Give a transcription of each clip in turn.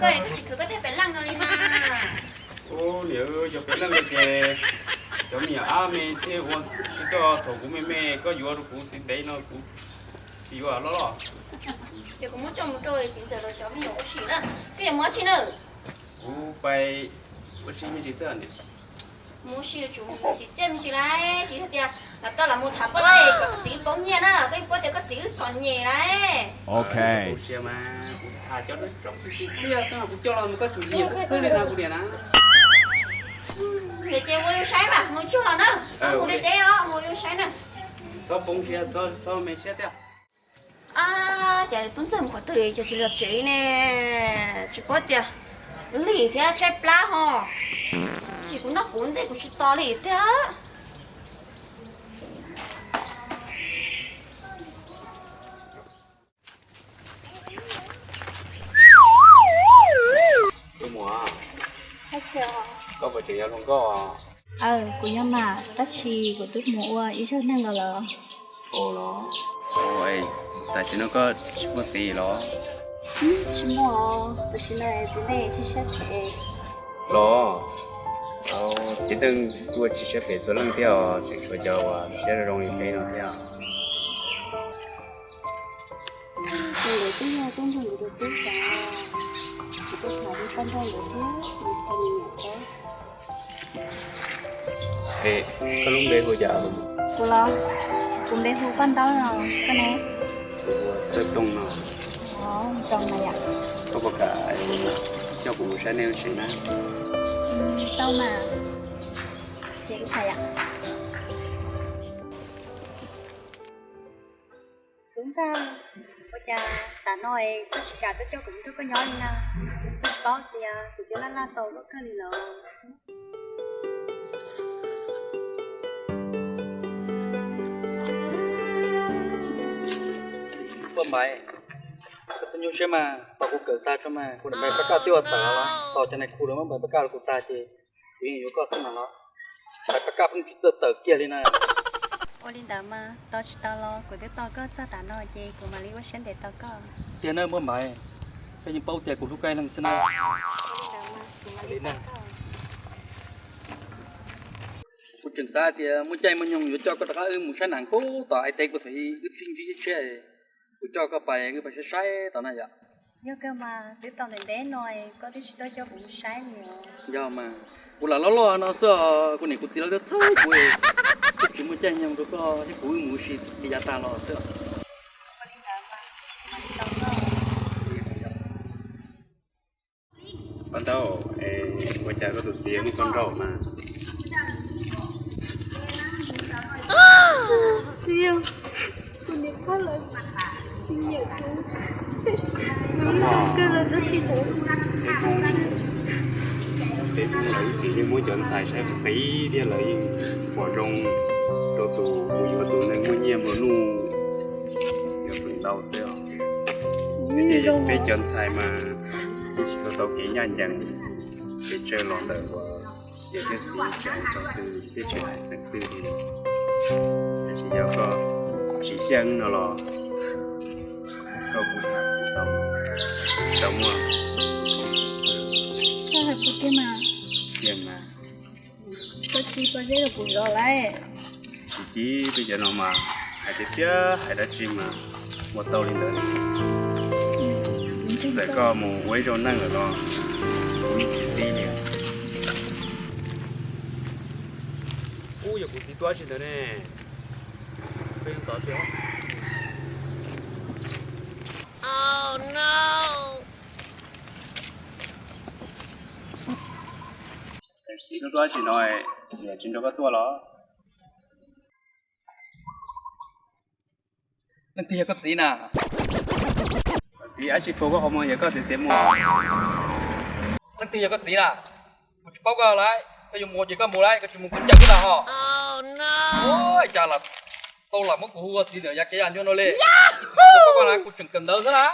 Koj es koj tsis khwv koj tej pem leej no li mas. Ub, niam, yog pem leej no ces cov me nyuam ab me thiaj ua sib txog. Thaum kuv me me koj yuav rau kuv txiv ntev no kuv tsis yuav loj loj. Ces kuv muab coj mus rau txiv ntxawm los cov me nyuam ua si na. Koj yuav mus ua si na? Kuv pais ua si me ntsis xwb niam. Mus ua si yuav tsum txiv txiaj me ntsis lauj, tsis hais tias los koj los mus tham poj laib kom koj txiv wb poob nyiaj na, koj puas tias koj txiv wb txom nyem lauj. Ok. Ua si mas kuv tham cov txom txiaj xwb, kuv coj los mus koj tsum nyiam xwb li no kuv niam na. Ces mus yuav saib mas, mus tsuag los na. Mus deb deb os, mus yuav saib na. Txhob poob siab, txhob me siab tiag. Ab, cas tub ntxawg mus qhov twg cas tsis los tsev ne? Tsis paub tias lig thiab tshaib plab ho. Tsis kuv noj kuv ntej kuv tsis tos li tiag. Tus muam, koj puas tseem yog hluas nkauj? Aw, kuv yog mas, tab sis kuv twb mus ua ib zaug neeg los lawm. Ua los? Tam sim no koj tsis muaj txiv los? Tsis muaj, tam sim no txiv neej tsis siab phem. Los, txiv neej tuaj tsis siab phem txhua leej thiab os, tseem tshuav cov uas siab zoo li peb no thiab. Tus ntawd twb yog tub ntxawg nkawd tus tub xav, kuv tuaj tham li poj nrauj ntawd thiab, nws qhia nws niam tau. Es koj lub npe hu cas? Kuv los? Kuv npe hu Paj Ntaub no, koj ne? Kuv hu Txawj Tooj no. Os, zoo mas yom. Koj puas kam coj kuv mus saib nej lub tsev na? Tau mas, ces kuv tham yom. Tub ntxawg, ua cas tam no koj tsis kam tuaj coj kuv mus nrog koj nyob li na? Koj tsis paub tias kuv twb laj laj tau koj kawg li los? Paj Npaim, koj txhob nyuaj siab mas, tos kuv kawm tag tso mas, kuv niam Npaim Paj Kaj twb ua tawm los, tos cov niag khu lawv muab Npaim Paj Kaj rau kuv tag ces kuv yeej yuav koj xwb mas los. Npaim Paj Kaj pheej tsis txawj tawm kiag li na. Ua li ntawd mas, tau tsis tau los kuv twb tos koj txog tav no ces kuv mam li ua siab ntev tos koj. Tiag na Paj Npaim, koj yeej paub tias kuv hlub koj ib leeg xwb na. Kuv tseem xav tias muaj caij muaj nyoog yuav coj koj rov qab wb mus saib nees kub tom Aib Teb kuv thaum wb sib ntsib tshiab, kuv coj koj pais wb pais saib saib tom na yom. Yog kawg mas, twb tau ntev ntev no koj twb tsis tuaj coj kuv mus saib li. Yog mas, kuv lam loj loj no xwb os, kuv niam kuv txiv lawv twb txhawj kuv, twb tsis muaj caij nyoog rau koj thiab kuv wb mus ua si li yav tag los xwb os. Paj Ntaub, ua cas koj tus txiv muaj poj nraug mas? Kuv niam pog lawv tsis nyiam kuv, kuv ib leeg kawg los tab sis lawv, peb tus lawv ib txwm yeej muab cov ntxhais saib qis thiab lawv yeej pom zoo rau tus mus yuav tus neeg muaj nyiaj muaj nuj, yuav feem ntau xwb os. Peb cov ntxhais mas tsis tau tau kev ncaj ncees, kev tsawg los ntawm uas niam thiab txiv tseem tau twg thiab tsis hais xeem twg li. Tab sis yog koj tsis xyeej no los koj kuj tham kuv tau, tsis tau muaj. Koj hais kuv tiag mas. Tiag mas. Koj ci paj zeb rau kuv zov lawm. Tsis ci, peb cov no mas hais tiag tiag hais dab tsi mas ua tau li ntawd. Txawm koj mus ua ib zaug neeg lawm los kuv yeej tsis txib li. Ub, yog kuv txiv tuaj dab tsi ntawd ne? Koj yeej tov xwb. Txiv tuaj dab tsi no, niam tsis nrog koj tuaj los? Leej twg yog koj txiv na? Txiv dab tsi puag koj qhov muag yog koj txiv txiv muag? Leej twg yog koj txiv na? Kuv tsis paub koj lawm, koj yuav mus ces koj mus lawm, koj tsis mus kuv ncaws koj na ho. Ua cas los tau los muab kuv hu ua txiv ntawm yav kev yam ncuab no li. Ib txwm kuv paub koj na kuv tseem kawm ntawv xwb na.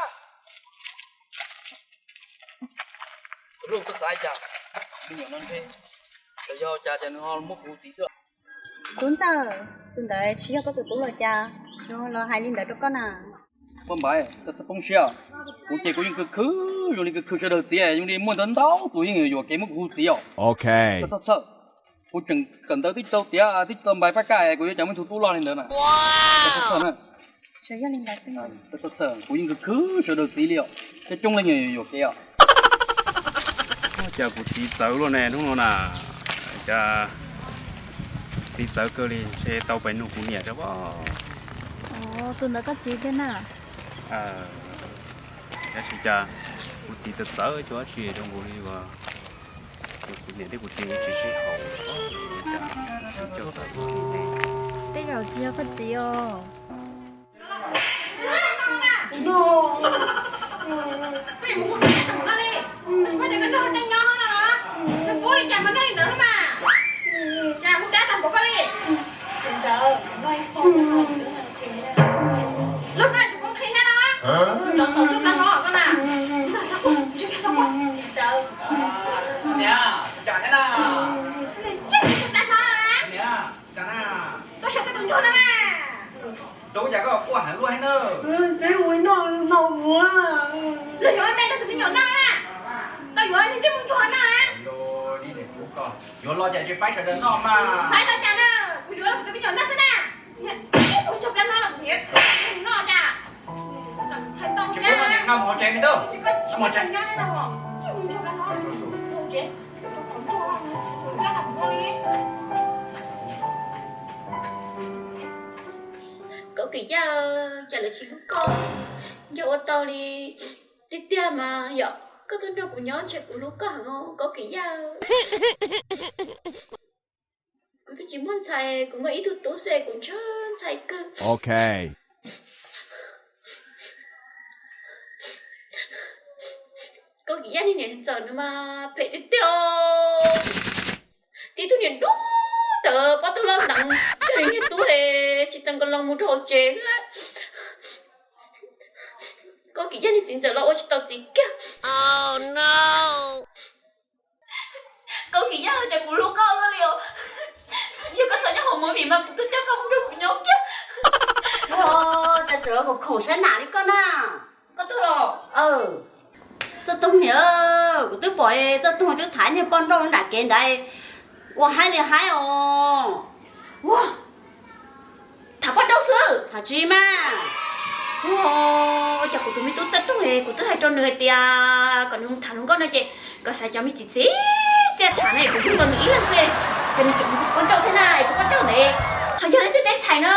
Kuv xav cas me nyuam no ntshe, yog cas ces nws ho muab kuv hu txiv xwb. Tub Ntxawg, tus ntawd tsis yog koj tus tub los cas, nws los hais li ntawd rau koj na? Paj Npaim, koj txhob poob siab, kuv ces kuv yeej khwv khwv Zoo li khwv khwv sawv daws txiv, zoo li muaj ntau ntau tus yeej yuam yuam kev muab kuv hu txiv os. Txhob txhawj, kuv tseem kawm ntawv twb tsis tau tiav twb tsis tau npais paj kaj, kuv yuav cas muaj ib tug tub loj li ntawd na. Txhob txhawj na. Txhob txhawj, kuv yeej khwv khwv sawv daws txiv li os, coob coob leej yuam yuam kev os. Cas kuv txiv txawv luaj ne hnub no na, cas txiv txawv kawg li, ntshe tau pais nug kuv niam thiab pob. Tus ntawd koj txiv thiab na? Tab sis cas kuv txiv txawv txawv cuag dab tsi zoo nkaus li uas kuv niam thiab kuv txiv tsis sib haum, cas txiv coj txawv kawg li ne. Tej zaum tsis yog koj txiv os. Niam, cas thiab na? Niam, cas na? Koj sau koj tus ntsuag no mas. Rau cas koj quaj heev luaj thiab na? Los yuav me rau tus me nyuam noj na. Koj yuav ntsej muag ntsuag no na. Yuav los cas tsis faib sawv daws noj mas. Faib los cas na, kuv yuav los kuv tus me nyuam noj xwb na. Niam, ib tus ntsuag plab hlob los kuv niam noj cas. Tsis pub noj niam noj mus hauv tsev me tub. Mus hauv tsev. Kaub Kim Yaj, cas lawv tsis hlub koj, yog ua tau li tiag tiag mas yog koj tuaj nrog kuv nyob ntshe kuv hlub koj heev os Kaub Kim Yaj. Kuv twb tsis muaj ntxhais, kuv muaj ib tug tub xwb kuv ntshaw ntxhais kawg. Kaub Kim Yaj niag niam ntxawm no mas phem tiag tiag. Tib tug niag dub tawv pob tw loj nteev coj li niag tub es tsis tau nkaus los mus rau hauv tsev xwb. Kaub Kim Yaj niag txiv ntxawm los ua tsis tau txiv kiag. Kaub Kim Yaj, cas kuv hlub koj ua luaj li os. Yog koj txhob nyob hauv movie mas kuv twb coj koj mus nrog kuv nyob kiag. Cas tseem khoom saib nam li koj na. Koj tuag los? Txawj Toog niam, kuv twb pom Txawj Toog twb tham niag poj nrauj nram kev ntawd, ua haib li haib os. Ua, tham poj nrauj xwb hais tsis mas. Ua cas kuv tus me tub Txawj Toog, kuv twb hais rau nws hais tias kom nws mus tham hluas nkauj no ces kom xaiv cov me txiv txiv txiaj tham na, kuv yug tau nws ib leeg xwb, ces nws tseem mus tham poj nrauj thiab na, es tus poj nrauj ntawd ho yog leej twg teb ntxhais na.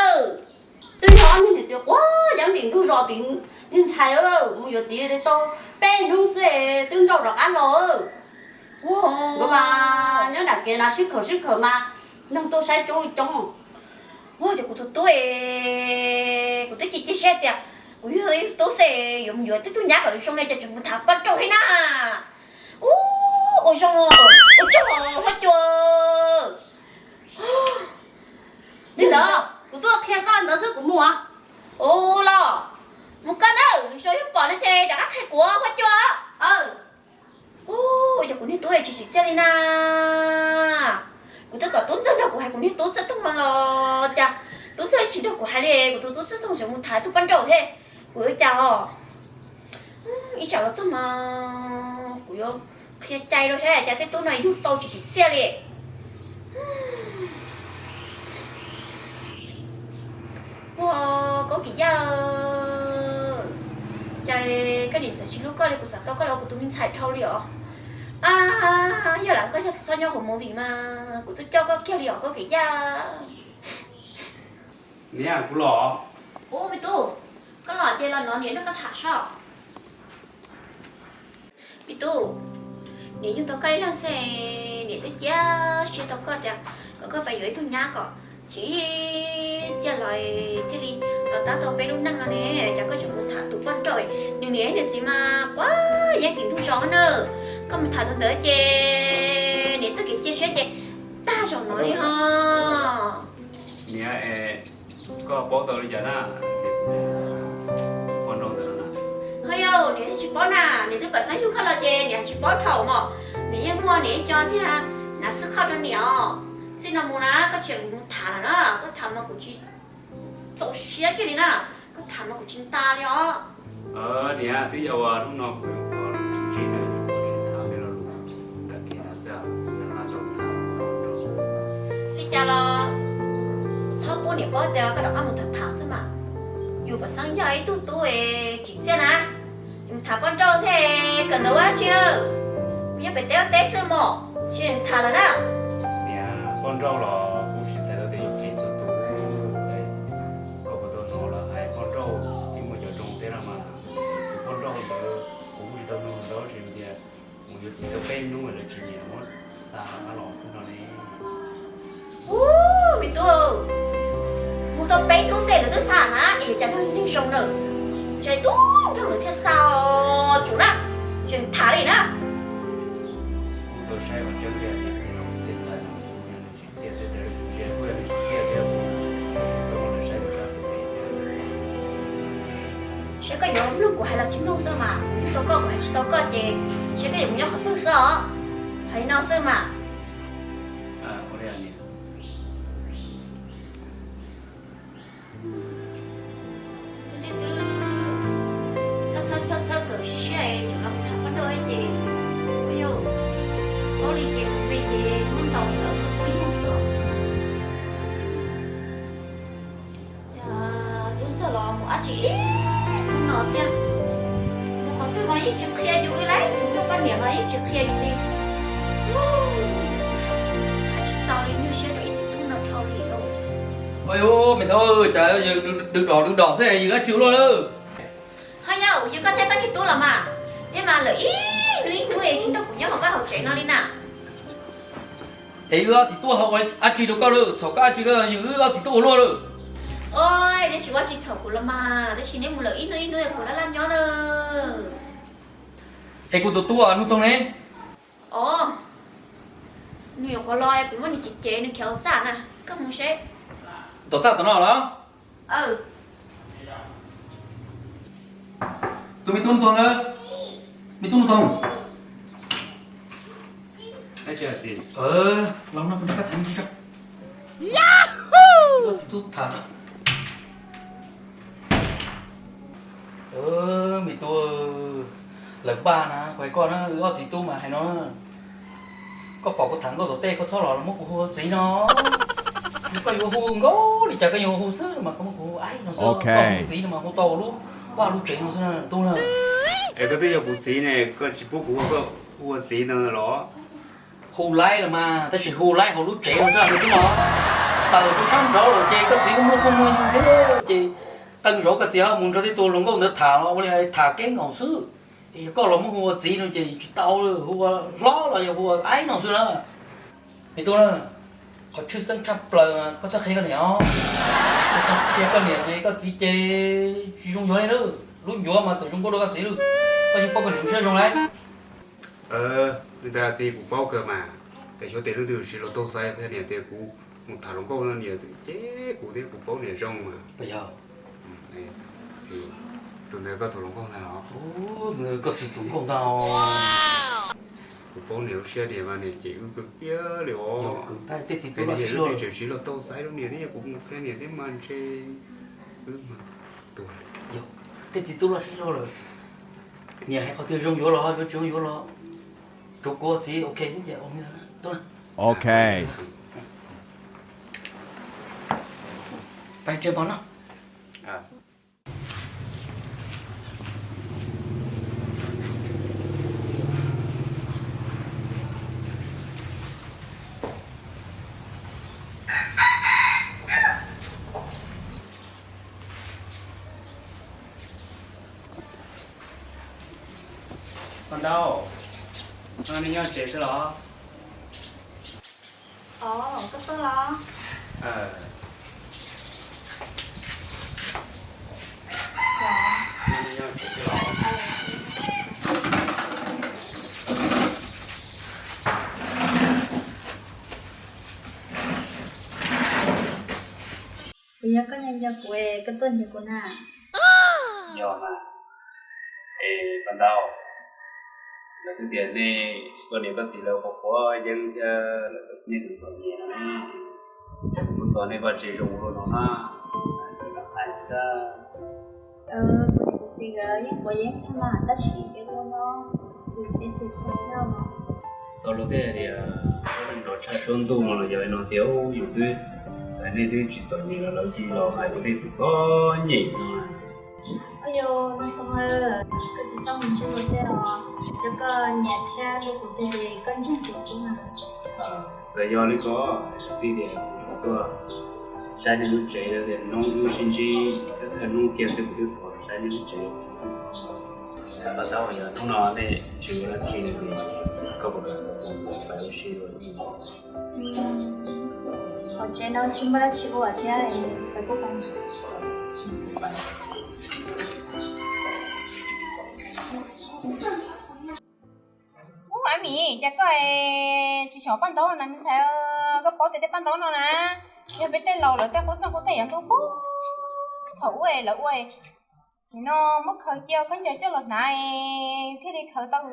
Twb yog ob niag niam txiv quav yeeb tim ntug zos tim niag ntxhais mus yuav txiv tau peb hnub xwb twb nrauj rov qab los. Nkawd mas nyob nram kev na sib khawm sib khawm mas neeg tuaj saib coob li coob. Ua cas kuv tus tub, kuv twb cia cia siab tias kuv yug ib tug tub xwb yuav mus yuav tib tug nyab kom zoo li cas tseem mus tham poj nrauj thiab na. Ua zoo, ua tsaug hlob Cua. Li ntawd kuv tuaj qhia koj ntawd xwb kuv mus. Ua los mus koj na, lwm zaus yog pom no ces rov qab qhia kuv hlob Cua. Ua cas kuv niag tub tsis tsim txiaj li na. Kuv twb kom tub ntxawg nrog kuv hais kuv niag tub Txawj Toog no los cas tub ntxawg tsis nrog kuv hais li, kuv tus tub Txawj Toog tseem mus tham tug poj nrauj thiab. Kuv yuav cas os? Ib tsam los txog mas kuv yuav qhia cai rau saib cas tej tub no yug tau tsis tsim txiaj li. Ua, Kaub Kim Yaj, cas koj niam txawm tsis hlub koj li, kuv xav tau koj los ua kuv tus me ntxhais dhau li os. A, yog lam koj txhob nyob hauv movie mas kuv twb coj koj kiag li os Kaub Kim Yaj. Niam, kuv los. Ub, me tub, koj los ces los nov niam nrog koj tham soj. Me tub, niam yug tau koj ib leeg xwb, niam twb cia siab tau koj tias kom koj pab yuav ib tug nyab kom tsim txiaj los thiaj li los tab tau peb lub neej no ne. Cas koj tseem mus tham tus poj nrauj, nws niam nws txiv mas quav yeeb tim ntug zos na. Koj mus tham tus ntawd ces niam txoj kev cia siab ces tag zaum no li ho. Niam, koj paub tau li cas na? Poj nrauj ntawd no na. Ho yog niam twb tsis paub na, niam twb pam xeeb yug koj los ces niam tsis paub dhau mos. Niam yeej muaj niam ib co niag hnav xwb khoj rau niam os. Txij no mus na koj tseem mus tham lawm na, koj tham mas kuv tsis txaus siab kiag li na, koj tham mas kuv tsis nta li os. Niam, twb yog ua hnub no kuv yuav Txhob pub niam paub tias koj rov qab mus tham tham xwb mas. Yus pam xeeb yog ib tug tub es tsim txiaj na, yus mus tham poj nrauj thiab kawm ntawv ua dab tsi? Mus nyob pem teb ua teb xwb mog, tsis tham lawm na. Niam, poj nrauj los kuv tsis txhais tau tias yuav qhia txhua tus. Koj puas tau hnov lawv hais poj nrauj tsis muaj cov zoo thiab no mas? Tus poj nrauj ntawd kuv kuj tsis tau mloog ntau, tsis tias mus yuav txiv tau peb hnub lawv tsis nyiam muab xa rov qab los no ne. Ub, me tub, mus tau peb hnub xwb lawv twb xa na, es yuav cas nrog neeg zoo na. Ntshe tub nrog lawv thiaj xa os, tsum na, tseem tham li na. Kuv tau saib ua tseeb tias niam kuv tsis txhais, kuv yog nws tsim txiaj thiab, kuv yog nws tsim txiaj thiab, kuv txawm los saib kuv sab tus pem thiab. Saib koj yuav mloog kuv hais los tsis mloog xwb mas, kuv yug tau koj kuv hais tsis tau koj ces saib koj yuav mus nyob qhov twg xwb os. Hais li no xwb mas. Ua li niam. Twb twb, txhob txhob txhob txhob kawm siab siab es tseem los tham poj nrauj ces, ua yog paub li ces tus me ces muab ntaus ntawd txog pub yug xwb. Cas tub ntxawg los mus dab tsi ib hnub no thiab? Mus qhov twg los yeej tsis qhia yus li lauj, mus nrog poj niam los yeej tsis qhia yus li. Hais tsis tau li, nyuaj siab rau ib txiv tub no dhau li lauj. Ua yog me tub, cas yus dwb dos dwb dos xwb, yus dab tsi ua luaj lawm? Ho yog yus koj thiab koj niag tub los mas, thiab mas lawm ib hnub ib hnub es tsis nrog kuv nyob hauv vaj hauv tsev no li na. Es wb ob txiv tub ho ua dab tsi rau koj lawm? Txhaum koj dab tsi, koj yws wb ob txiv tub ua luaj lawm? Oj, neb tsis ua tsis txhaum kuv los mas, tab sis neb mus lawm ib hnub ib hnub es kuv laj laj nyob na. Es kuv tus tub Nuj Toog ne? Oj, nws nyuam qhuav los, kuv muab nws cev cev nws khiav hauv txaj na, koj mus seb. Tom txaj tom no los? Tus me tub Nuj Toog na, me tub Nuj Toog. Los no kuv nrog koj tham ib pliag. Wb ob txiv tub tham. Me tub, lawv npaj na, kuv hais koj na, wb ob txiv tub mas hais no, koj pom kuv tham nkauj tom tej koj txhob los muab kuv hu ua txiv no. Koj yuav hu nkauj li cas koj yuav hu xwb mas koj muab kuv hu aib no xwb, koj hu txiv no mas hu tau lub vaj lub tsev no xwb na tub na. Es koj twb yog kuv txiv ne, koj tsis pub kuv hu koj hu ua txiv no los? Hu laib los mas, tab sis hu laib hauv lub tsev no xwb me tub no. Tawm rau sab nraud lawm ces koj txiv kuj muaj phooj muaj ywg thiab ces, tawm zaum koj txiv mus nrog tej tus hluas nkauj ntawd tham los ua li tham keeb nkaus xwb. Es yog koj los muab hu ua txiv no ces tsis tau, hu ua hlob los yog hu ua aib no xwb na. Me tub na, qhov tshwj xeeb tshaj plaws koj txhob qhia koj niam os. Koj qhia koj niam ces koj txiv ces tsis zoo yuav li lawm. Lub ncuav mas tawm zoo nkauj dua koj txiv lawm. Koj yeej paub koj niam lub siab zoo lawm. Li ntawd txiv kuv paub kawg mas, es xyov tes leej twg siv los taug xaiv koj niam tias kuv mus tham hluas nkauj no niam ces kuv thiab kuv paub niam zoo mas. Txiv, tus ntawd koj tus hluas nkauj ntag los? Koj txiv tus nkauj ntag. Kuv paub niam lub siab tiag mas niam ces wb kawg kiag li os. Tej txiv tub loj siab loj, tseem siv los taug xaiv rau niam thiab kuv mus qhia niam thiab mas ntshe wb mas tuag. Tej txiv tub loj siab loj lawm. Niam hais qhov twg zoo yuav los, yuav tsis zoo yuav los, tsuav kuv ua txiv ok xwb ces. Ok. Pais tsev pog no. Pog Ntau, nej nyob tsev xwb los? Os, koj tuaj los? Puas yog koj nco nco kuv es koj tuaj nrhiav kuv na? Yog mas. Es Pog Ntau, lawv twb tias nej koj niam koj txiv lawv qhuav qhuav yeeb thiab lawv txom nyem no ne, cas kuv txog nej vaj tse zoo ua luaj no na, lawv hais tsis tau. Kuv niam kuv txiv nkawd yeej quav yeeb thiab mas, tab sis es ua no xwm es xwm txog no. Tau luag tej tias suab neeg nrov tshaj suab ntuj no los yog no tias yus twb, nej twb tsis txom nyem los lawv cia li los hais ua tej txom txom nyem no. Ua yog, koj tsis txhob mus ntseeg luag tej os, yog koj nyiam thiab hlub kuv tiag ces koj ntseeg kuv xwb mas. Txawm yog li ko, tij tias kuv xav tuaj saib nej lub tsev, tias hnub wb sib ntsib thawj hnub kiag xwb kuv twb tuaj saib nej lub tsev. Tau, yog hnub no nej tsis ua dab tsi no ces koj puas kam nrog kuv pais ua si dua? Hauv tsev no tsis muaj dab tsi ua thiab, pais kuj pais. Ub, Ab Mis, cas koj tsis xyaum paj ntaub na me ntxhais? Koj paub tias tej paj ntaub no na, yog peb tej laus lawv tej qub txeeg qub teg yav ntuj puag thaum ub lawv ua. Nim no muab khaws cia khaub ncaws coj los hnav thiaj li khaws tau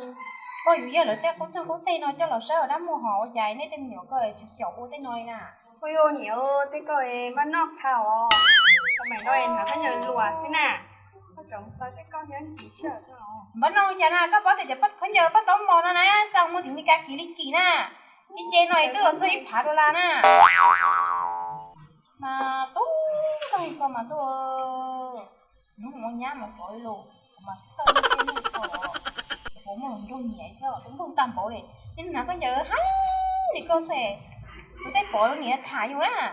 pog yus yawg lawv tej qub txeeg qub teg no coj los saib ua dab muag, ho ua cas nej tej me nyuam ko tsis xyaum ua tej no li na? Ua yog niam, tej ko npaj noj kawg os, thaum me no hnav khaub ncaws luam xwb na. Koj tseem xav tej ko thiab, npaj noj li cas na? Koj paub tias cov khaub ncaws paj ntaub mos no na, xa mus tim Meskas kiv li kim na, ib ce no twb txog ib phav dollar na. Mas tub, koj mas tuaj, hnub mus ua nyab mas xov li los, kuv mas txhawj nej tej neeg ko, kuv muaj hluas nraug nyiam thiab, tus nplooj tag npaum li, nej hnav khaub ncaws haib li koj xwb, kuv tej pom niam tham yus na.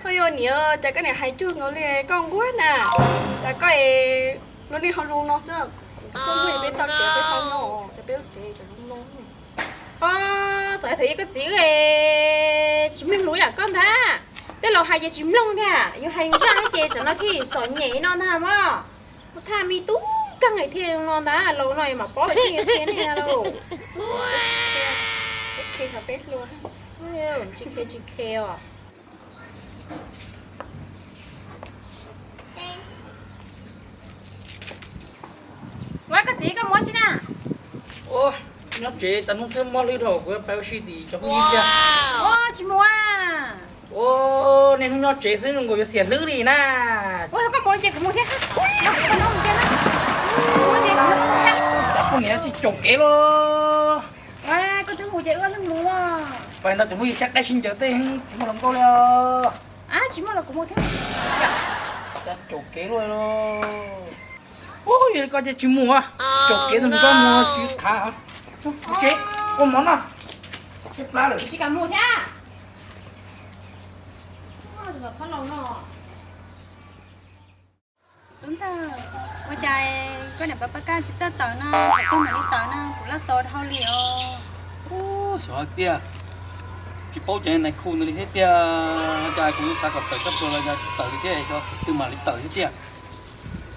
Ua yog niam, cas koj niam hais cuag nkaus li koj nquag na, cas koj es lub neej ho zoo no xwb, koj muaj peb tau tsev peb tau nyob, cas peb lub tsev zoo no. Txawm thaum ub koj txiv wb tsis mloog lus yam koj ntag, tej laus hais ces tsis mloog thiab, yus hais yus zaj thiab ces tsam no thiaj txom nyem no ntag mog. Ua thaj me tub kawg thiaj no ntag, laus no mam paub tias yus qhia nej lauj. Tsis qhia tsis qhia os. Ua koj txiv koj mus tsi na? Nyob tsev tag hnub xwb mob hlwb dhau, kuv pais ua si tim cov phooj ywg tiag. Ua tsis mus a? Ua, niaj hnub nyob tsev xwb zoo nkaus yuav xiam hlwb li na. Ua yog koj mus ces kuv mus thiab. Koj mus ces kuv mus thiab. Cov poj niam tsis caum kev los. Koj twb mus ces wb leeg mus. Pais nrog cov phooj ywg saib qaib sib ncaws tej tsis muaj hluas nkauj li os. Tsis muaj los kuv mus thiab. Cas caum kev luaj li. Ub, yog li ko ces tsis mus, caum kev tus nus koj mus tsis qhav. Tsev, ua mov noj. Tsis kam mus thiab. Tub Ntxawg, ua cas koj niam Paj Paj Kaj tsis txawj tawm no, thaum twg mam li tawm no, kuv laj tos dhau li os. Ub, xyov hais tiag, tsis paub cov nais khu ntawd li thiab tiag, cas kuv xav kom tawm tshaj plaws los yog tsis tawm li thiab, xyov thaum twg mam li tawm thiab tiag.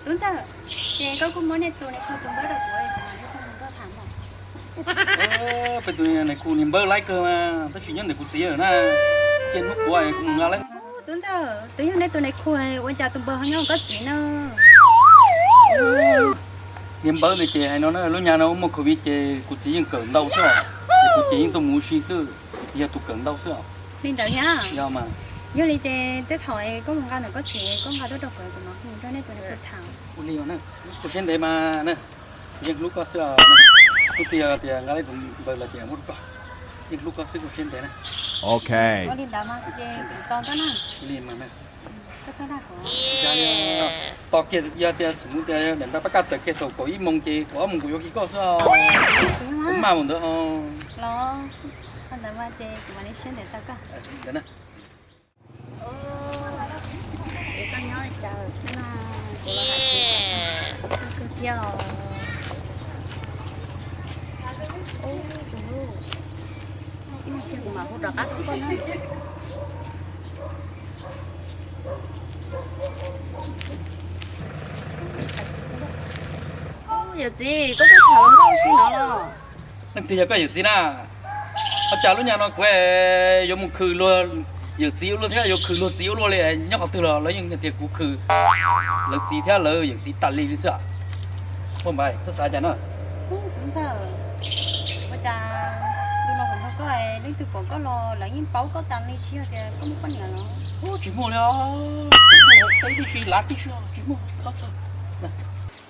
Tub Ntxawg, ces koj kuj muab nej tus nais khu tus npawb rau kuv, kuv mam li tuaj mus nrog tham mog. Peb tus nais khu niag npawb laib kawg mas, tab sis nyob ntawm kuv txiv lawm na, ces hnub puav kuv mus nqa lawm. Tub Ntxawg, twb yog nej tus nais khu ua cas tus npawg ho nyob koj txiv na? Niag npawb ntawd ces hais no na, lub nyab no muaj covid ces kuv txiv yeej kawm ntau xwb os, ces kuv ces yeej tuaj mus ua si xwb, kuv txiv yog tus kawm ntau xwb os. Li ntawd thiab? Yog mas. Yog li ces tej thaum koj mus nqa ntawm koj txiv, koj nqa tuaj rau kuv, kuv mam hu nrog nej tus nais khu tham. Ua li, koj siab ntev mas na, kuv yeej hlub koj xwb os. Hnub twg yog tias nqa lawm tus npawg los ces muab rau koj, yeej hlub koj xwb, koj siab ntev na. Ua li ntawd mas ces kuv tos koj na. Ua li mas na. Koj txhob dag kuv. Tos kiag, yog tias xum tias daim npawb Paj Kaj tawm kiag thaum kaum ib moos ces kaum ob moos kuv yuav kiag koj xwb os. Kuv maj mus ntawd os. Los, ua ntawd mas ces kuv mam li siab ntev tos koj. Ntawd na. Es koj nyob li cas lawm xwb na? Kuv los hais tias koj kawg thiab os. Ub, tus hlub, ib moos kiag kuv mam hu rov qab rau koj na. Yawm txiv, koj tuaj tham hluas nkauj ua si no los? Leej twg yog koj yawm txiv na? Ua cas lub nyab no kuv yuav mus khwm luag yawm txiv ua luaj thiab yuav khwm luag txiv ua luaj li, nyob qhov twg los lawv yeej tias kuv khwm lawv txiv thiab lawv yawm txiv tas li li xwb. Paj Npais, koj xav cas na? Ntxawg, ua cas tus no kuv nrog koj, leej twg pom koj los lawv yeej paub koj tas li, tsis yog tias koj muaj poj niam los? Tsis muaj li os, teb tib si lav tib si, tsis muaj, txhob txhawj.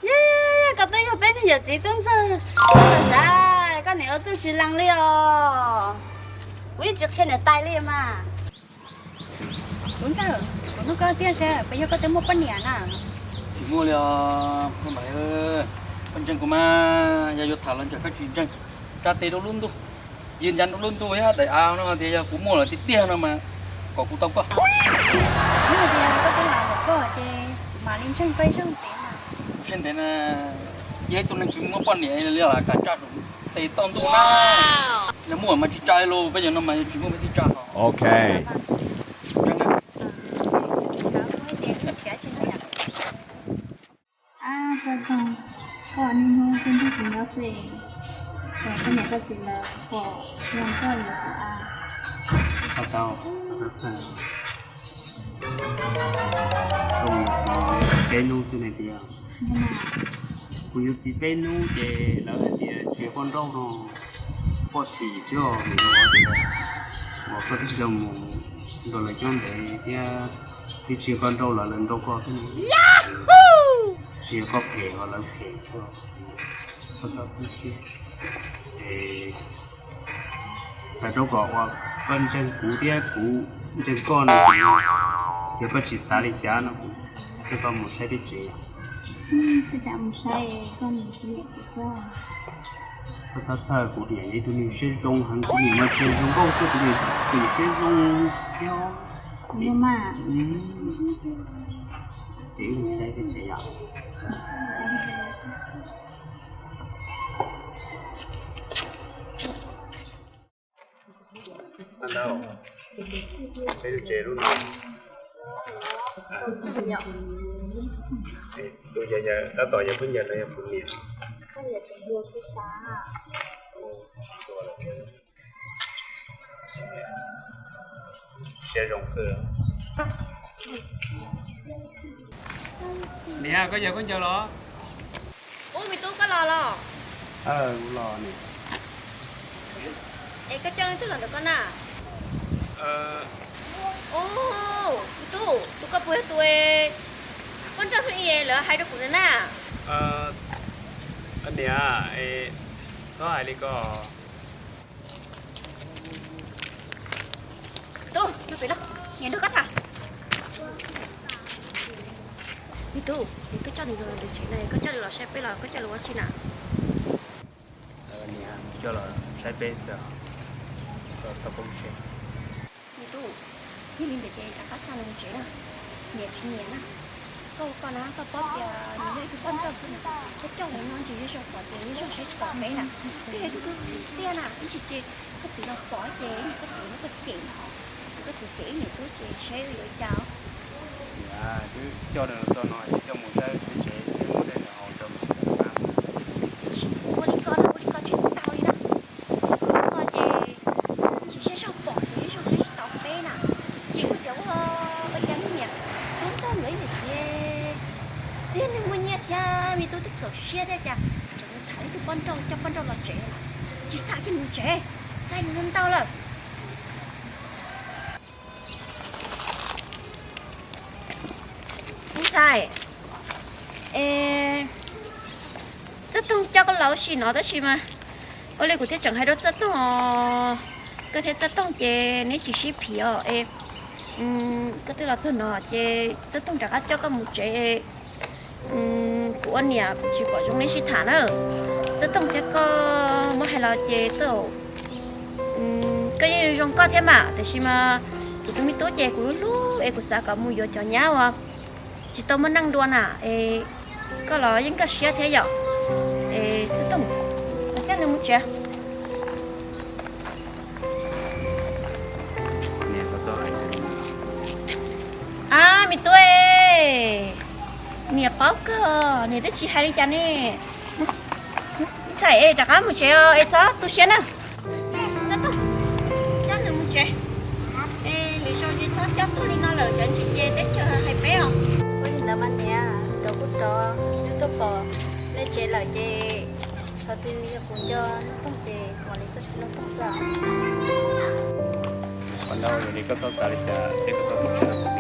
Yog, koj twb yog peb niag yawm txiv tub Ntxawg, koj sav, Koj niam ua txuj tsis lees li os. Kuv yeej tsis qhia niam tais li mas. Kuv ntxawg, kuv nug koj tiag seb puas yog koj twb muaj poj niam na? Tsis muaj li os, koj ntseeg kuv mas, yog yuav tham los ntseeg koj tsis ntseeg. Tsa tes rau lub ntuj, yws ncas rau lub ntuj thiab daim av no tias yog kuv muaj lawm tiag tiag no mas kom kuv tau koj. Yog tias koj twb lam lawm koj ces kuv mam li ntseeg koj ib zaug ntxiv mas. Kuv siab ntev na, yog ib tug neeg tsis muaj poj niam li los kam tsa saum tes toj ntuj na. Yog muaj mas tsis tsa li los peb yog no mas yog tsis muaj peb twb tsa hos. Ok. Ab, Txawj Toog, koj niaj hnub tuaj nrog kuv nyob xwb, tsam koj niam koj txiv lawv pom zoo koj yuav kuv a. Tsis pom tau, Txawj Toog, kuv yuav txiv peb hnub xwb ne tiag. Kuv yuav txiv peb hnub ces lawv hais tias tsis yog poj nrauj no, poj thim xwb os, nim no uas koj twb tsis tau mus nrog lawv nyob ntev thiab, twb tsis yog koj nrauj lawv, lawv nrauj koj xwb. Tsis yog koj phem os, lawv phem xwb. Koj txhob tu siab. Es txawm rau kom uas koj ntseeg kuv thiab kuv ntseeg koj no, yog koj tsis xav li cas no kuv coj koj mus saib peb tsev. Mus saib, koj mus saib kuv xwb. Koj txhob txhawj, kuv niam yog ib tug neeg siab zoo heev, kuv niam mas tsis zoo nkauj xwb, kuv niam tseem siab zoo thiab. Kuv niam mas. Ces wb mus saib peb tsev yom. Ntau, peb lub tsev lub no, tus yawg tab tom yog phooj ywg los yog kuv niam? Siab zoo kawg. Niam, koj yawg koj ncaws los? Ub, me tub, koj los los? Kuv los niam. Es koj coj leej twg los ntawm koj na? Ub, me tub, tus koj puas yog tus poj nrauj hnub i lawv hais rau kuv ntawd na? Niam, txhob hais li ko. Tub, mus pem no, niam nrog koj tham. Me tub, koj coj nws los ntawm tsev na, koj coj nws los saib peb los koj coj los ua tsi na? Niam, kuv coj los saib peb xwb, koj txhob poob siab. Me tub, yog li ntawd ces rov qab xa nws mus tsev na, niam tsis nyiam na. Koj ua koj na, koj paub tias nws yog ib tug poj nrauj, koj coj los no ntshe yuav zoo pom tias yuav zoo saib tsis taus peb na. Koj yog ib tug tub txiaj na, ib ntsis ces koj txiv los pom ces ib ntsis koj txiv muab koj cem, koj txiv cem ib niam tub ces saib yuav ua cas. Niam, twb coj nws los txog no ces coj mus saib peb tsev, muab tej nws haus rau nws. Ua li ko na, ua li ko tsis tau li na. Koj ces ntsis zej zog pom ces yuav zoo saib tsis taus peb na. Ces ua cas ua, ua cas niam tub txog nkawd ib niam txiv, twb yog neeg muaj nyiaj thiab me tub twb txaus siab thiab cas tseem mus tham ib tug poj nrauj, coj poj nrauj los tsev na. Tsis xa kiag nws mus tsev, xa nws ntau lawm. Me ntxhais, es Txawj Toog coj koj los ua si no tab sis mas, ua li kuv thiaj tseem hais rau Txawj Toog os, koj thiab Txawj Toog ces neb tsis sib phim os es, koj twb los txog no ces Txawj Toog rov qab coj koj mus tsev es, kuv ua niam kuv tsis pom zoo neb sib tham na. Txawj Toog thiab koj muab hais los ces Txawj, koj yeej zoo koj thiab mas, tiam sis mas kuv tus me tub ces kuv hlub hlub es kuv xav kom mus yuav cov nyab uas tsis tau muaj neej dua na es, koj los yeej nkag siab thiab yom. Es Txawj Toog, los coj nws mus tsev. Ab, me tub, niam paub kawg, niam twb tsis hais li cas ne. Ntxhais, es rov qab mus tsev os, es txhob tu siab na. Coj nws mus tsev. Es lwm zaus tsis txhob coj tuaj li no lawm, cov ntsis ces teb chaws hais peb os. Ua li ntawd mas niam, rov kuj rov, twb tuaj pom nej tsev lawm ces, qhov twg yog kuv nco Nuj Toog ces kuv mam li tuaj saib Nuj Toog xwb. Poj ntau, yog li koj txhob xav li cas thiab koj txhob tu siab rau kuv,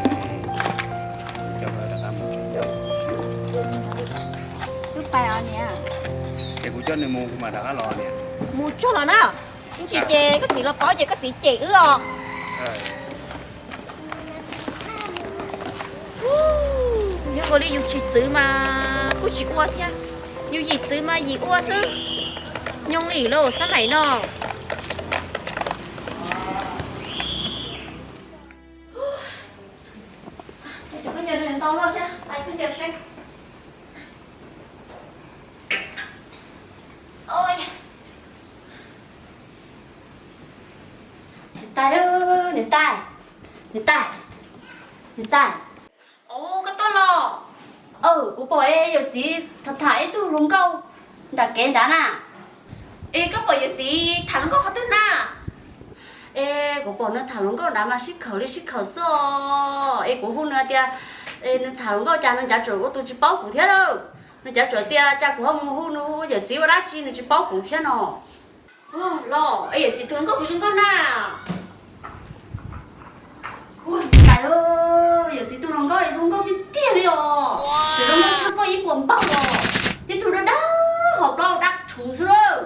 kuv coj koj rov qab mus tsev. Wb pais os niam. Ces kuv coj Nws mus kuv mam rov qab los. Mus tso los na, ib ntsis ces koj txiv los paub ces koj txiv cem wb os. Yog ua li yus tsis txwv mas kuj tsis ua thiab, yus yim txwv mas yim ua xwb. Nyob li lauj, xab maim no. Niam tais, niam tais, niam tais, niam tais. Koj tuaj los? Kuv pom yawm txiv tham tham ib tug hluas nkauj nram kev nrad na. Es koj pom yawm txiv tham hluas nkauj qhov twg na? Es kuv pom nws tham hluas nkauj nrad mas sib khawm li sib khawm xwb os. Es kuv hu nws tias, es nws tham hluas nkauj cas nws cav tsuam ua tus tsis paub kuv thiab lawm. Nws cav tsuam tias cas kuv ho mus hu nws yawm txiv ua dab tsi nws tsis paub kuv thiab no. Los, es yawm txiv tus hluas nkauj puas zoo nkauj na? Tais, yawm txiv tus hluas nkauj zoo nkauj tiag tiag li os. Tseem zoo nkauj tshaj koj ib puas npaug os. Tib tug dawb dawb hos plaub dab tshuv xwb lawm.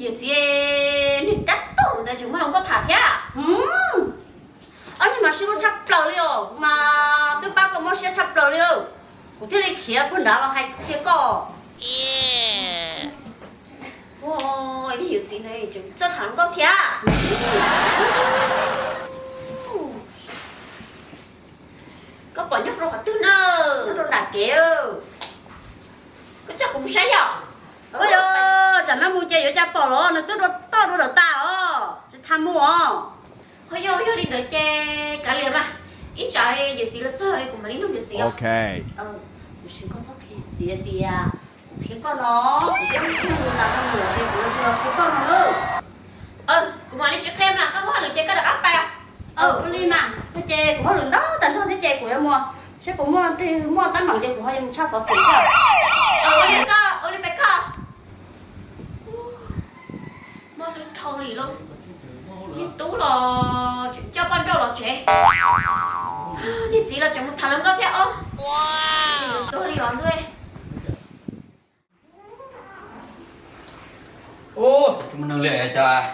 Yawm txiv, niag dab tuag ntawd tseem muaj hluas nkauj tham thiab. Ob niag mas sib hlub tshaj plaws li os, kuv mas twb pab koj mob siab tshaj plaws li. Kuv thiaj li khiav puag nrad los hais kiag koj. Niag yawm txiv ntawd tseem txawj tham hluas nkauj thiab. Koj pom nyob rau qhov twg na? Nyob rau nram kev. Koj coj kuv mus saib yom. Ua yog tsam no mus ces yuav cas pom los nws twb dua toj dua dawm tas os, tsis tau mus os. Ho yog, yog li ntawd ces kav liam mas, ib tsam yawm txiv los txog kuv mam li nug yawm txiv os. Kuv sim koj txhob qhia txiv tias kuv qhia koj no, kuv twb nug nws tas rau nws lawm tias kuv yuav tsis los qhia koj no lauj. Kuv mam li tsis qhia mas koj muaj hauj lwm ces koj rov qab pais. Ua li mas, no ces kuv hauj lwm ntau tas zog thiab ces kuv yuav mus, seb puas muaj twg muaj teeb meem ces kuv ho yuav mus tshaj xov xwm thiab. Ua li koj, ua li pais koj. Muaj hlwb dhau li lauj. Niag tub los tseem coj poj nrauj los tsev, niag txiv los tseem mus tham hluas nkauj thiab os. Tuag li os ntuj. Ua cas tsis muaj neeg li cas,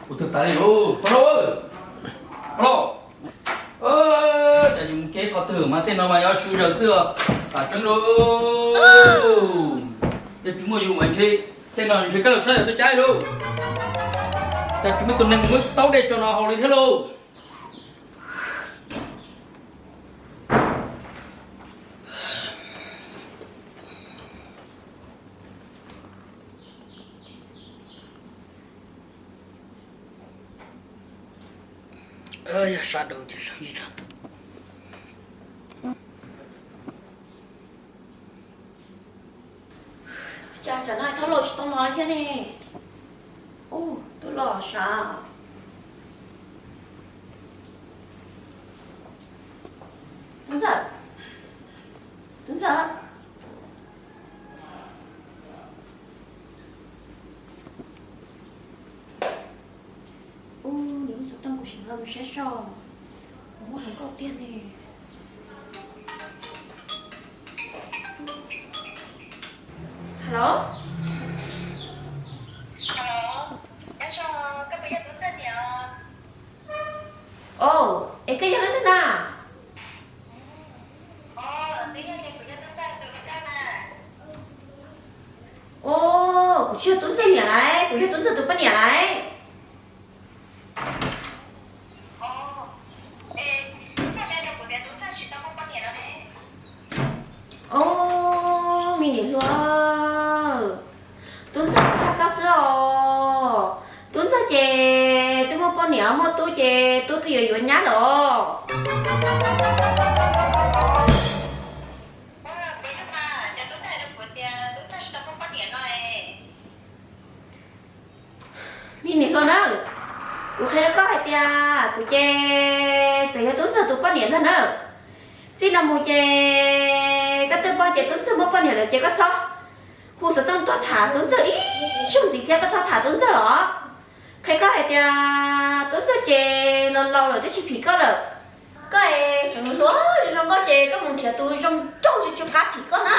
kuv twb tas li lauj, poj laub, poj laub. Cas yus mus kev qhov twg mas tej no mas yuav su zaws xwb os, tas tseeb lauj. Yog tsis muaj yus mas ntshe tej no ntshe koj los saib yog twb caib lauj. Cas tsis muaj tus neeg muab taub dej tso no haus li thiab lauj. Yog sab dau ces sab ntsis tso. Cas tsam no thaub laus tsis tau los thiab ne? Ub, tub los sav. Tub Ntxawm, Tub Ntxawm. Ub, nws lub xov tooj kuv sim nqa mus saib seb puas muaj hluas nkauj tiag ne. Hello. Os, es koj yog leej twg na? Os, kuv tsis yog Tub Ntxawg niam lauj, kuv yog Tub Ntxawg tus poj niam lauj. Os, me niam hluas, Tub Ntxawg tsis dag koj xwb os. Tub Ntxawg ces twb muaj poj niam muaj tub ces tub twb yuav yuav nyab lawm os. Me niam hluas na, kuv qhia rau koj hais tias kuv ces txawm yog Tub Ntxawg tus poj niam ntag na. Txij no mus ces koj twb paub tias Tub Ntxawg muaj poj niam lawm ces koj txhob hu xov tooj tuaj tham Tub Ntxawg ib zaug ntxiv thiab, koj txhob tham Tub Ntxawg los. Qhia koj hais tias Tub Ntxawg ces laus laus lawm twb tsis phim koj lawm. Koj es tseem hluas zoo nkauj ces koj mus nrhiav tus zoo nraug tsis tsw qab phim koj na.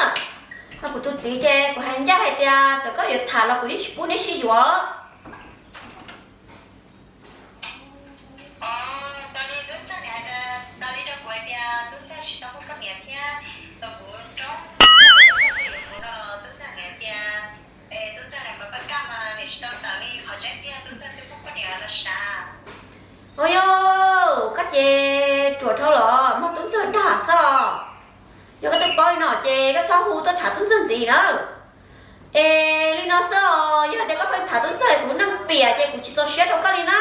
Ho kuv tus txiv ces kuv hais ncaj hais tias txawm koj yuav tham los kuv yeej tsis pub neb sib yuav. Ua yog, koj ces ruam dhau los mog, tub ntxawg dag xwb. Yog koj twb paub li no ces koj txhob hu tuaj tham tub ntxawg ntxiv na. Es li no xwb os, yog tias koj pheej tham tub ntxawg kuv neej piam ces kuv tsis txaus siab rau koj li na.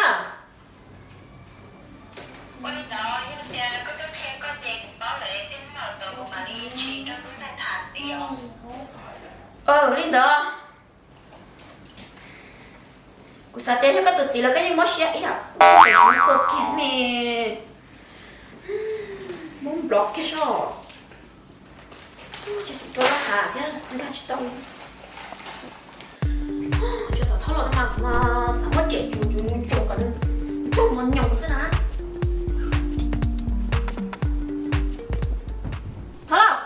Li ntawd, kuv xav tias yog koj tus txiv los koj yeej mob siab ib yam ua kiag ne. Muab nplov kiag soj. Rau laj hav thiab nkag tsis tau. Tsuas tom thauj los no mas kuv mas xav muab riam tsuj tsuj kom nws nrog mos nyoos xwb na. Thov lauj,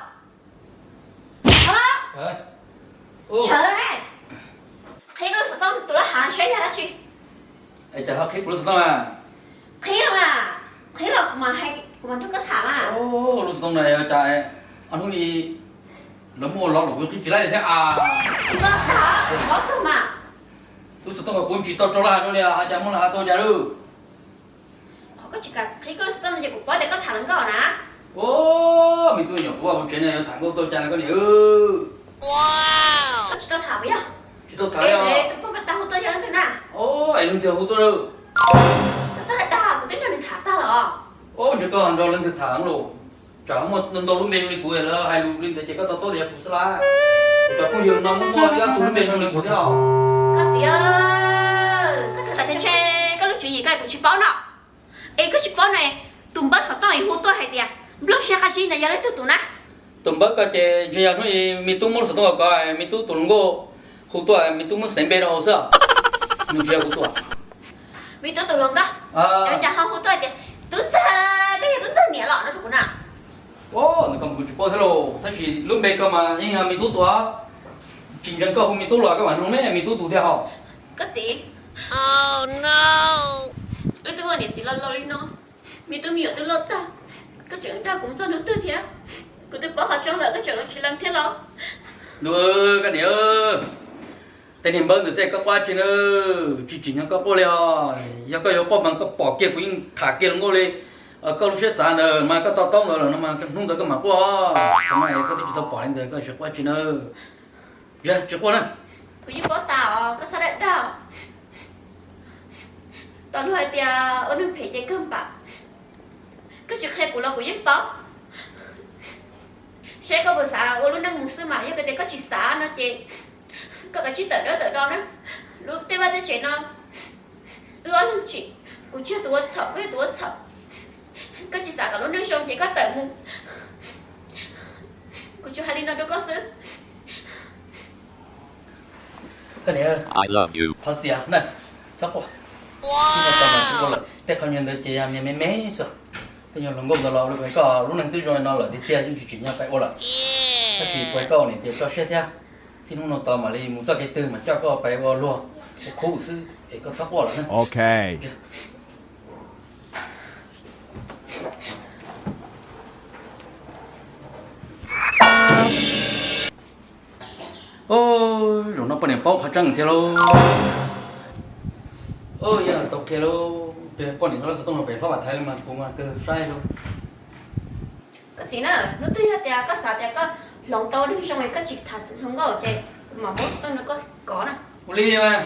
thov lauj, sawv lauj, qhib koj lub xov tooj tus laj hav saib yog dab tsi. Es cas ho qhib kuv lub xov tooj a? Qhib los mas, qhib los kuv mam hais, kuv mam nrog koj tham mas. Lub xov tooj no ua cas ob hnub no lawv muab ua lov los kuv qhib tsis laib li thiab a. Txhob dag, txhob tuag mas. Lub xov tooj kuv tsis tau rau laj hav rau li, ho cas muab laj hav tau cas lauj? Qhov koj tsis kam qhib koj lub xov tooj no ces kuv paub tias koj tham hluas nkauj na. Me tub me nyuam kuv ua hauv tsev no yuav tham nkauj tau cas koj niam? Koj tsis tau tham puas yog? Tsis tau tham li os. Tus poj koj tau hu tuaj yog leej twg na? Es leej twg hu tuaj lauj? Koj txhob dag, kuv twb nrog nws tham tag los. Ntshe koj nrog leej twg tham lauj. Tsam muaj ntau lub npe zoo li kuv lawv hais lus li ntawd ces koj to taub tias yog kuv xwb lawm. Kuv cov phooj ywg no muaj muaj ib ob tug lub npe zoo li kuv thiab os. Koj txiv, koj xav xav thiab ntshe koj lub tswv yim koj kuv tsis paub no. Es koj tsis paub no, tus npawb xov tooj hu tuaj hais tias Nplooj Siab Qab Zib no yog leej twg tus na? Tus npawb ko ces ntshe yog hnub me tub muab lub xov tooj kom me tub tus hluas nkauj hu tuaj, me tub muab xeev npe rau hauv xwb. Nws tsis yog kuv tus. Me tub tus hluas nkauj, cas ho hu tuaj tias tub ntxawg, koj yog tub ntxawg niam los no rau kuv na. Nws ko kuv tsis paub thiab lauj, tab sis lub npe ko mas yeej yog me tub tus. Tsis ntseeg koj hu me tub los koj mam nug ne, me tub tus thiaj hau. Koj txiv, wb twb ua niam txiv los laus li no, me tub me nyuam twb loj tag, koj tseem dag kuv txog hnub twg thiab? Kuv twb paub qhov tseeb lawm koj tseem tsis lees thiab los? Koj niam, tej niag npawb ntawd xwb koj quaj tsi na, tsis tsim nyog koj quaj li os. Yog koj yuav quaj mas koj pom kiag kuv yeej tham kiag hluas nkauj li. Koj lub siab xav ntawd mas koj to taub ntawd lawm no mas hnub ntawd koj mam quaj. Koj twb tsis tau pom li ntawd koj tsis quaj tsi na. Tsis quaj na. Kuv yeej paub tas os, koj txhob dag dag. Tau luag hais tias ua neeg phem ces kawg npam. Koj tsis qhia kuv los kuv yeej paub. Seb koj puas xav ua lub neej mus xwb mas, yog tias koj tsis xav no ces koj kav tsij tawm dawb tawm do na. Lub tej vaj tej tsev no wb ob leeg tsim, kuv tsis yog tus ua txhaum, koj yog tus ua txhaum. Koj tsis xav kom lub neej zoo ces koj tawm mus. Kuv tsuas hais li no rau koj xwb. Thov txim na, txhob quaj. Tsis tau mas tsis ua lawm, tej qhov nyuag ntawd ces yog niag me me xwb. Tej nyuag hluas nkauj ntawd los ua li kuv hais koj, lub neej twb zoo li no lawm tiag tiag yeej tsis tsim nyog pais ua lawm. Tab sis kuv hais koj niam tias tso siab thiab, txij hnub no tos mam li mus txoj kev twg mas coj koj pais ua luag ua khub xwb es koj txhob quaj lawm na. Zaum no poj niam paub qhov tseeb thiab lauj. Yog tau qhia lauj, poj niam nqa lub xov tooj no pem hlob Vam Thaiv li mas kuv mas kawg saib lauj. Koj txiv na, hnub twg yog tias koj xav tias koj hloov tau neeg zoo es koj tsis tham hluas nkauj ces kuv mam muab xov tooj no koj kov na. Ua li mas,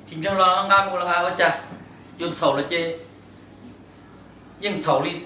tsis ntseeg los nqa mus los ua cas, yuav txhaum los ces yeej txhaum li